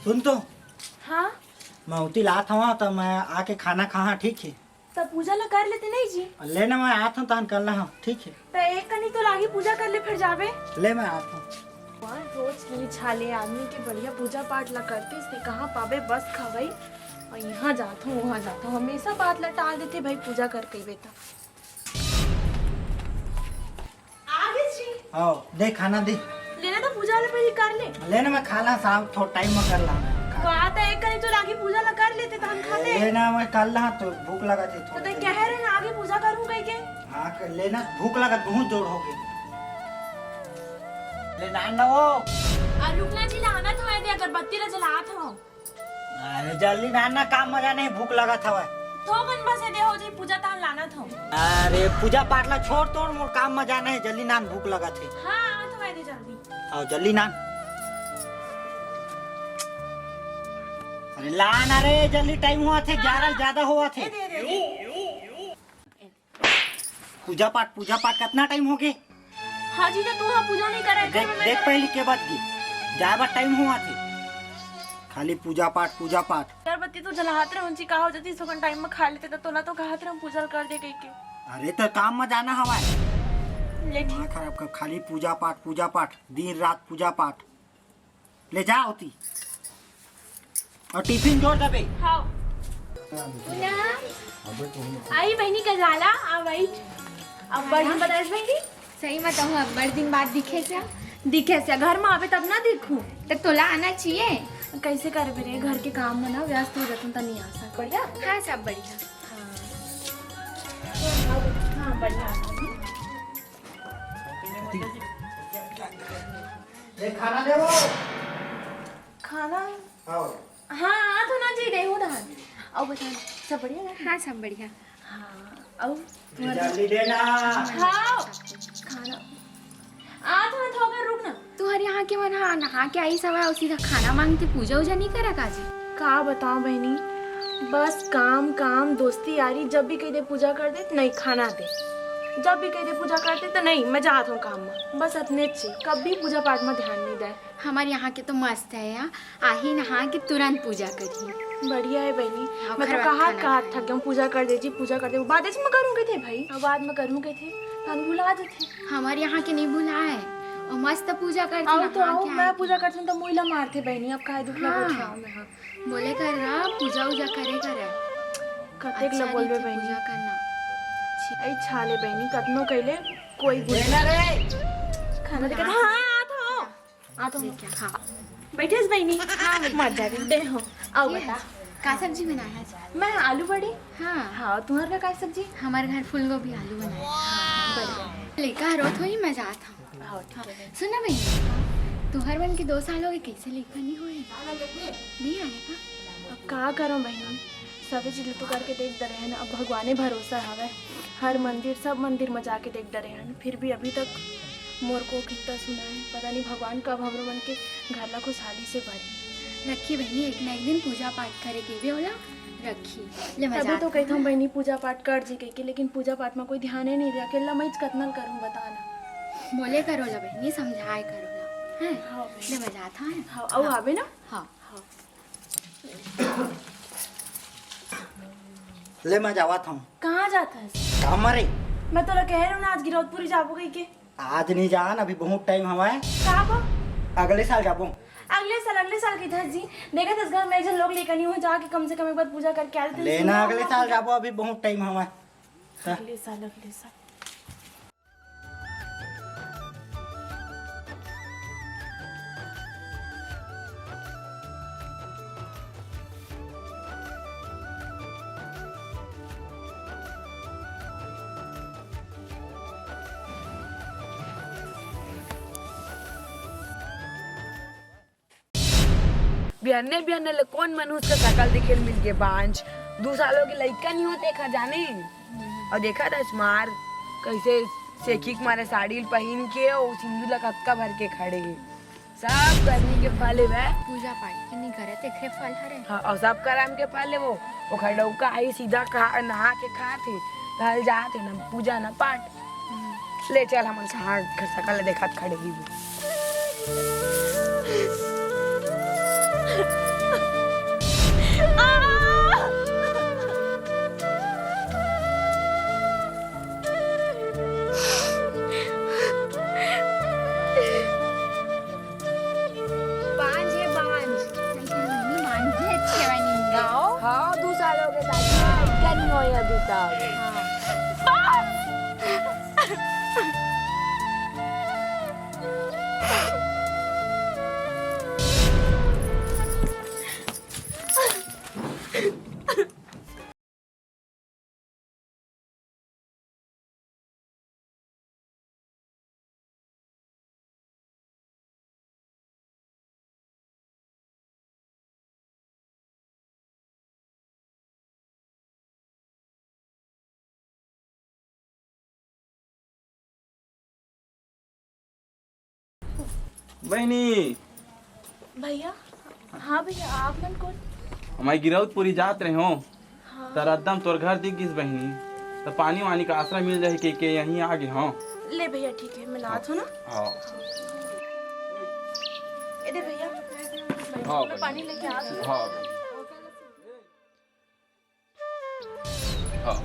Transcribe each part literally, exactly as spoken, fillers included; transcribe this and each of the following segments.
सुन तो। हाँ। मैं उती लात हवा, त मैं आके खाना खाहा, ठीक है? त पूजा ला कर लेते नहीं जी। ले ना, मैं आत हूँ, तहन कर लहा, ठीक है? त एक कनी तो लागी पूजा कर ले, फिर जाबे। ले, मैं आत हूँ। वाह, रोज की छाले आदमी के बढ़िया पूजा पाठ ला करते, इसने कहाँ पाबे बस खवई। और यहाँ जात हूँ, वहाँ जात हूँ, हमेशा बात ला टाल देते भाई, पूजा कर कहिबे त। आ गए जी। आओ, दे खाना दे। लेना तो पूजा वाला पहले कर ले। लेना मैं खा ला, शाम थोड़ा टाइम में कर ला। बात है, एक कहीं तो लागी पूजा ला कर लेते तो हम खाते। लेना मैं कर ला, तो भूख लगा थी तो थोड़ा। ते कह रहे ना आगे पूजा करूं कहीं के। हाँ, कर लेना, भूख लगा, बहुत जोर हो गई। ले ना, ना वो। आ, रुकना जी, लाना तो है दे, अगरबत्ती ला जलात हो। अरे जल्दी ना, ना काम मजा नहीं, भूख लगत हवय। थोकन बस ए दे हो जाई पूजा, तहन लाना थो। अरे पूजा पाठ ला छोड़, तोड़ मोर काम मजा नहीं, जल्दी नान, भूख लगत हे। हाँ, तो ए दे जल्दी। आओ जल्दी नान। अरे ला ना रे, जल्दी टाइम हुआ थे, ग्यारह ज्यादा हुआ थे। ए दे, ए दे, ए दे। पूजा पाठ, पूजा पाठ कितना टाइम हो गए? हाँ जी, तो तू हाँ पूजा नहीं करे, देख, देख पहले के बात की, जाए बार टाइम हुआ थे, खाली पूजा पाठ, पूजा पाठ। अगरबत्ती तो जलात रहे, उनकी कहा हो जाती, सोकन टाइम में खा लेते तो तोला तो कहा थे हम पूजा कर दे कह के। अरे तो काम में जाना हवा है। ले ठीक। दिमाग खराब कर, खाली पूजा पाठ, पूजा पाठ, दिन रात पूजा पाठ। ले जा होती। और टिफिन जोर दबे। हाँ। पूनम। आई बहनी का जाला, आ बैठ। अब बड़ दिन बताइस बहनी। सही बताऊँ, अब बड़ दिन बाद दिखे से। दिखे से, घर में आवे तब ना देखूँ। तो तोला आना चाहिए। कैसे करबे रे, घर के काम में ना व्यस्त हो जाता हूँ, त नहीं आ सकता। बढ़िया? हाँ, सब बढ़िया। हाँ, बढ़िया। ले खाना दे वो। खाना? आओ। हाँ, आ तो ना जी, देहू ना। आओ बता, सब बढ़िया ना? हाँ, सब बढ़िया। हाँ, आओ। जल्दी देना। हाँ, खाना। आ तो ना, थोड़ा रुक ना। तुहर यहाँ के मन हा नहा के आई सवा और सीधा खाना मांगते, पूजा उजा नहीं करा का जी? का बताओ बहनी, बस काम काम, दोस्ती यारी, जब भी कह दे पूजा कर दे, नहीं खाना दे, जब भी कह दे पूजा कर दे, तो नहीं, मैं जात हूँ काम में, बस अतने चे, कभी पूजा पाठ में ध्यान नहीं दे। हमारे यहाँ के तो मस्त है यार, आही नहा के तुरंत पूजा करी। बढ़िया है बहनी, हाँ, मैं तो खरवा कहा खाना कहा खाए। थक गया हूँ, पूजा कर दे जी, पूजा कर दे, बाद में करूँ कहे थे भाई, अब बाद में करूँ कहे थे, तन भुला देते। हमारे यहाँ के नहीं भुलाए, और मस्त पूजा करते आओ हैं, तो हाँ, आओ, क्या मैं है पूजा कि करती हूँ तो मोइला मारते बहनी, अब काहे दुख लगो हाँ। उठाओ मैं, हाँ। बोले कर रहा, पूजा उजा करे कर है। कतेक अच्छा ले बोलबे रीति बहनी। पूजा करना। ऐ छाले बहनी, कतनो कहले, कोई गुण देना रे। खाना दे, हाँ, हाँ, आ तो। आ तो। ठीक है, हाँ। बैठे से बहनी। हाँ, बैठे। मत जा रे, दे हो। आओ ये बता। का सब्जी बनाया आज? मैं आलू बड़ी। हाँ। हाँ, तुम्हारे का सब्जी? हमारे घर फूलगोभी आलू बनाया। हाँ, बढ़िया। लइका रोत होई, मैं जात हूँ। हाँ, ठीक है। सुना बहनी, तुहर मन के दो साल हो गए, कैसे लइका नहीं होए? नहीं आए का? अब का करो बहनी, सभी चीज तो करके देख दे रहे हैं, अब भगवाने भरोसा हवे। हर मंदिर, सब मंदिर में जाके देख दे रहे हैं, फिर भी अभी तक मोर को कितना सुना है, पता नहीं भगवान कब हमरो मन के घर ला खुशहाली से भरी। रखी बहनी, एक ना एक दिन पूजा पाठ करे के भी होला, रखी। ले मैं तभी जात तो कहता हूँ हूँ। बहनी, पूजा पाठ कर जी कह के, लेकिन पूजा पाठ में कोई ध्यान ही नहीं दिया, अकेला मैं कतना करूँ, बता ना। बोले करो ला बहनी, समझाए करो ला, हैं? हाँ बहनी। ले मैं जात हूँ। हाँ, आओ हाँ। आवे ना? हाँ। ले, मैं जावत हूँ। कहाँ जात हस? काम रे। मैं तोला कह रहा हूँ ना, आज गिरौदपुरी जाबो कह के। आज नहीं जान, अभी बहुत टाइम हवा है। कहाँ को? अगले साल जाबो। अगले साल, अगले साल की था जी। देखा था घर में एक जन लोग लेकर नहीं हो, जाके कम से कम एक बार पूजा करके आ लेते हैं। लेना, अगले साल जाबो, अभी बहुत टाइम हवा है। अगले साल, अगले साल। बिहन्ने बिहन्ने ले कोन मनुष्य के शकल दिखे ल मिल गे बांझ। दू साल हो गे लइका नहीं होते खा जाने। और देखा था स्मार कैसे सेखी के मारे साड़ी ल पहिन के और सिंदूर ला कतका भर के खड़े हे। सब करनी के फल हे वह। पूजा पाठ के नहीं करे तेखरे फल हरे। हाँ, और सब करम के फल हे वो। वो खड़ौका आई सीधा खा, नहा के खात हे, तहल जात हे, ना पूजा ना पाठ। ले चल, हमन कहाँ घर सकल देखत खड़े ही। बहिनी। भैया। हाँ भैया, आप मन कोन? मैं गिरौदपुरी जात रहे हों। हाँ। त रद्दा म तोर घर दिख गिस बहिनी, त पानी वानी का आसरा मिल जाही कहिके यहीं आ गे हों। ले भैया, ठीक है, मैं लात हों ना। हाँ। ए दे भैया, हाँ, मैं पानी लेके आत हों। हाँ। हाँ।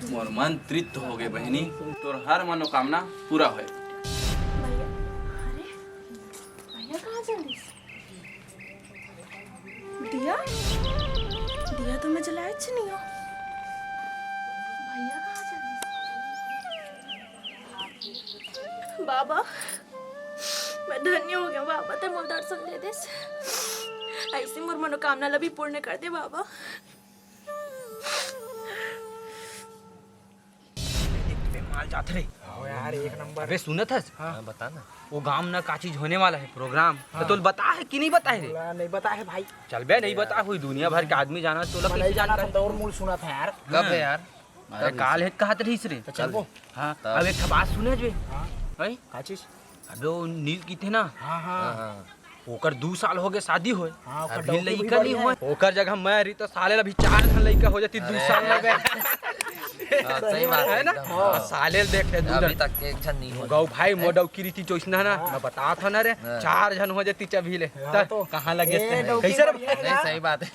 मोर मन तृप्त हो गे बहिनी, तोर हर मनोकामना पूरा होय। भैया, अरे, भैया कहाँ चल दिस? दिया? दिया तो मैं जलाएच नहीं हों। भैया कहाँ चल दिस? बाबा, मैं धन्य हो गेंव बाबा, तैं मोला दर्शन दे देस। अइसे मोर मनोकामना ला भी पूर्ण कर दे बाबा। माल जात रे। हाँ यार, एक नंबर। अबे सुनत हस? हाँ। हाँ, बता ना। वो गांव ना का चीज होने वाला है, प्रोग्राम। हाँ। त तोला बताय हे कि नहीं बताय हे रे? बोला, नहीं बताय हे भाई। चल बे, नहीं बताय होही, दुनिया भर के आदमी जानत हे, तोला मैं नहीं जानत हों, त अउ मूल सुनत हे यार। कब हे यार? अरे, काल हे कहत रहिस रे। त चलबो। हाँ, तब। अब एक ठा बात सुने बे। हाँ। भाई? का चीज? अबे, वो नील किथे ना? हाँ, हाँ। हाँ, हाँ। ओकर दू साल हो गे शादी होय। हाँ, ओकर अभी डौकी भी लइका नहीं होय। ओकर जगह मैं रही त साले ला अभी चार झन लइका हो जाती दू साल में बे। हाँ, सही बात है है ना? एकदम। हाँ। साले ल देख ले, दू अभी झन। तक एक झन नहीं होय। गौ भाई, मोर डौकी रहिती चोइसना ना, हाँ। मैं बतात हों ना रे, हाँ। चार झन हो जाती चबी ले। हाँ, त तो। कहाँ लगे ए, से? डौकी कैसे रे? बढ़िया है नहीं, ना? सही बात है।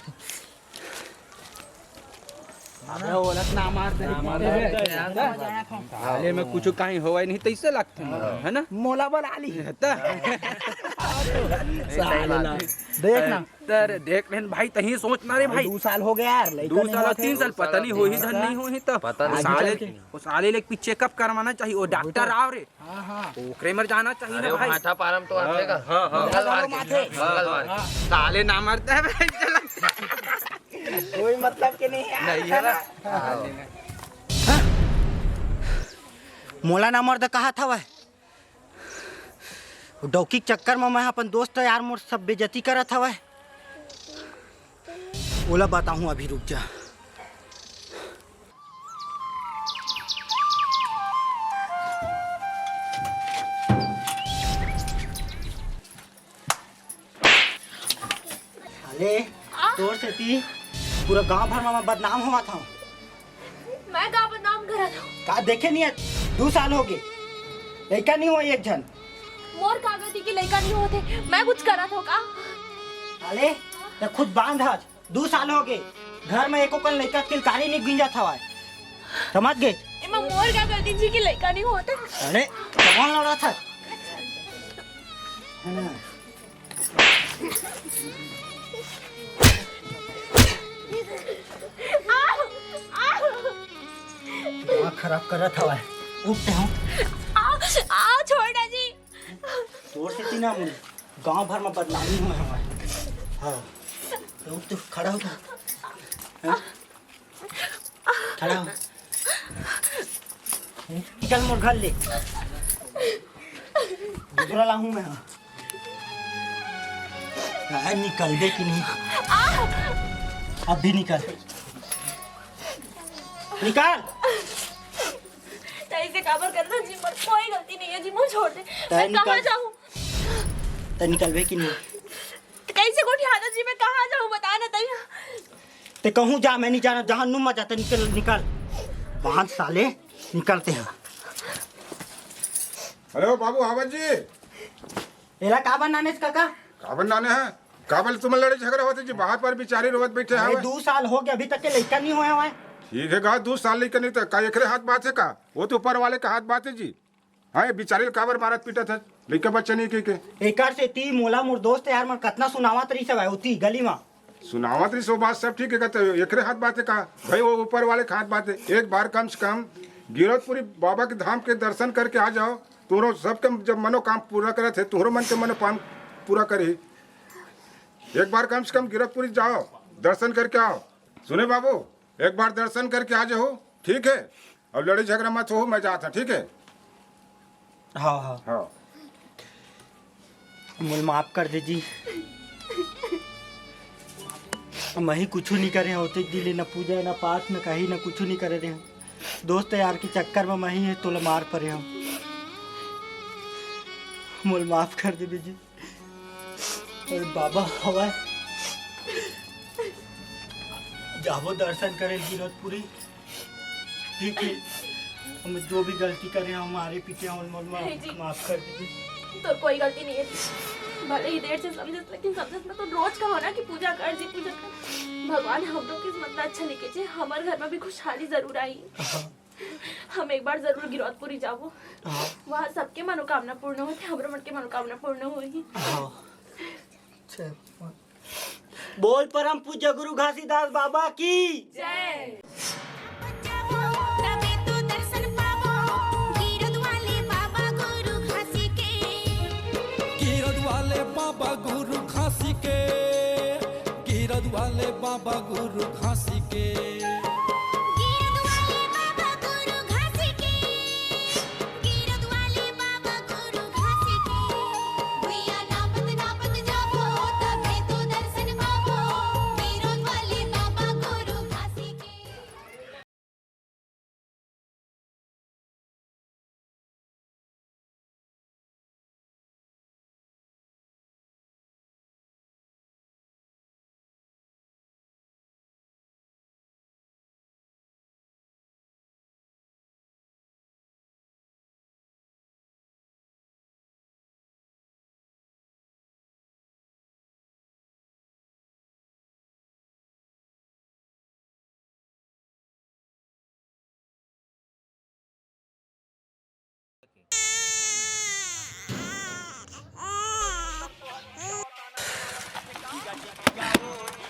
अबे, ओला ना मार दे। ना मार दे। साले में कुछ कहीं होवय नहीं, तइसे लगथे मोला, है ना? मोला बना ली। है त? साले ला। देख ना। त देख लेन भाई, तहीं सोच ना रे भाई। दू साल हो गे यार, लइका दू नहीं साल, होवत हे। तीन साल, पता नहीं होही धन नहीं होही त। पता नहीं। साले, आगे चल के। वो साले ले चेकअप करवाना चाहिए, वो डॉक्टर आव रे। हाँ, हाँ। ओकरे मर जाना चाहिए अरे, ना वो भाई। माथा पारम तो आथे का? हाँ, हाँ। मंगलवार के, मंगलवार के। हाँ। साले ना मरते हैं भाई, चला। कोई मतलब के नहीं है। नहीं है ना? हाँ। मोला ना मरते कहा था वह। डौकी के चक्कर में मैं अपन दोस्त यार मोर सब बेइज्जती करत हवय। ओला बताहूँ, अभी रुक जा। साले, तोर सेती पूरा गांव भर में मैं बदनाम होवत हूँ। मैं का बदनाम करत हूँ? का देखे नहीं है? दू साल हो गए, लइका नहीं हुआ एक झन। मोर का गलती के लइका नहीं होते? मैं कुछ करत हूँ का? साले, ते खुद बांध हस। दू साल हो गए, घर में एको कन लइका किलकारी नहीं गिंजत हवय, समझ गे? एमा मोर का गलती जी कि लइका नहीं होते? अरे, कौन लड़ा था? है ना? आ, आ। दिमाग खराब करत हवय। उठते हो। आ, आ, छोड़ ना जी। तोर सेती ना मोर गांव भर में बदनामी होय हवय। हाँ। तो उठ तो, खड़ा हो तो। हाँ? खड़ा हो। निकल मोर घर ले। दूसरा लाहूं मैं। हाँ। हाँ, निकल दे कि नहीं? अभी निकल। निकल। तैं इसे काबर करना जी, मोर कोई गलती नहीं है जी, मोर छोड़ दे। तैं मैं कहाँ निकल। जाऊँ? तैं निकलबे कि नहीं? तो कैसे गोठियाना जी, मैं कहाँ जाऊँ, बता ना तैं। ते कहूँ जा, मैं नहीं जाना, जहाँ नुमा जाता, निकल, निकल। बांध साले, निकलते हैं। हेलो बाबू हावत जी। एला काबर नानेस काका? काबर नाने है? काबर तुमन लड़े झगड़ा होते जी? बाहर पर बिचारी रोवत बैठे अरे, हवे। दू साल हो गए, अभी तक के लइका नहीं होया हुआ है। ठीक है गा, दू साल लइका नहीं तो का एकरे हाथ बात है का? वो तो ऊपर वाले का हाथ बात है जी। हाँ, ये बिचारी ल काबर मारत पीटत है, लइका बच्चा नहीं कह के। एकर सेती मोला मोर दोस्त यार मन कतना सुनावत रहिस हवय ओती गली म। सुनावत रहिस, वो बात सब ठीक है, कहते एकरे हाथ बात है का? भाई, वो ऊपर वाले के हाथ बात है। एक बार कम से कम गिरौदपुरी बाबा के धाम के दर्शन करके आ जाओ, तुहरो सबके जब मनोकाम पूरा करे थे, तुहरो मन के मनोकाम पूरा करे। एक बार कम से कम गिरौदपुरी जाओ, दर्शन करके आओ। सुने बाबू, एक बार दर्शन करके आ जाओ, ठीक है? अब लड़ाई झगड़ा मत हो, मैं जाता, ठीक है? हाँ, हाँ। हाँ। मोल माफ कर दे जी। मैं ही कुछ नहीं करे होते दिले, ना पूजा, ना पाठ, ना कहीं, ना कुछ नहीं करे रहे। दोस्त यार के चक्कर में मैं ही तोला मार परे हूँ, मोला माफ कर दे बेजी। अरे बाबा हवय, जाबो दर्शन करे गिरौदपुरी। ठीक है, हम जो भी गलती करे, हम मारे पीटे, हम मोला नहीं जी। माफ कर दीजिए। तो कोई गलती नहीं है, भले ही देर से समझस, लेकिन समझस में तो रोज कहो ना कि पूजा कर जी, पूजा कर। भगवान हमरो किस्मत में अच्छा लिखे छे, हमर घर में भी खुशहाली जरूर आई। हाँ। हम एक बार जरूर गिरौदपुरी जाबो। हाँ। वहाँ सबके मनोकामना पूर्ण होथे, हमरो मन के मनोकामना पूर्ण होही। हाँ। अच्छा। बोल परम पूज्य गुरु घासीदास बाबा की। जय। तबे तो दर्शन पाबो, गिरौद वाले बाबा गुरु घासी के। गिरौद वाले बाबा गुरु घासी के, गिरौद वाले बाबा गुरु घासी के। गिरौद वाले बाबा गुरु घासी के। गिरौद वाले बाबा गुरु घासी के। भुइया नापत नापत जाबो, तबे तो दर्शन पाबो। गिरौद वाले बाबा गुरु घासी के।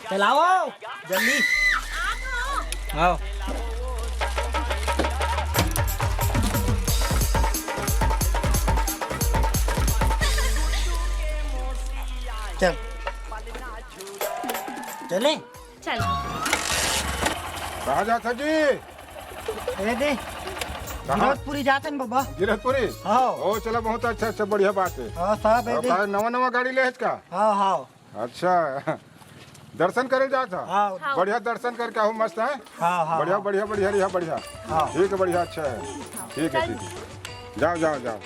चलाओ जल्दी। आओ। चल। चले। चल। कहाँ जात ह जी? ए दे। कहाँ? गिरौदपुरी जात हन बाबा। गिरौदपुरी? हाँ। ओ, चला, बहुत अच्छा, अच्छा, बढ़िया बात है। हाँ, साहब, ए और दे। का नवा, नवा गाड़ी ले हच का? हाँ, हाँ। अच्छा। दर्शन करे जात ह? हाँ। हाँ। बढ़िया दर्शन करके आओ, मस्त है। हाँ, हाँ, बढ़िया, हाँ। बढ़िया, बढ़िया, बढ़िया, बढ़िया। हाँ। ठीक है, बढ़िया, अच्छा है। ठीक है, ठीक है। जाओ, जाओ, जाओ।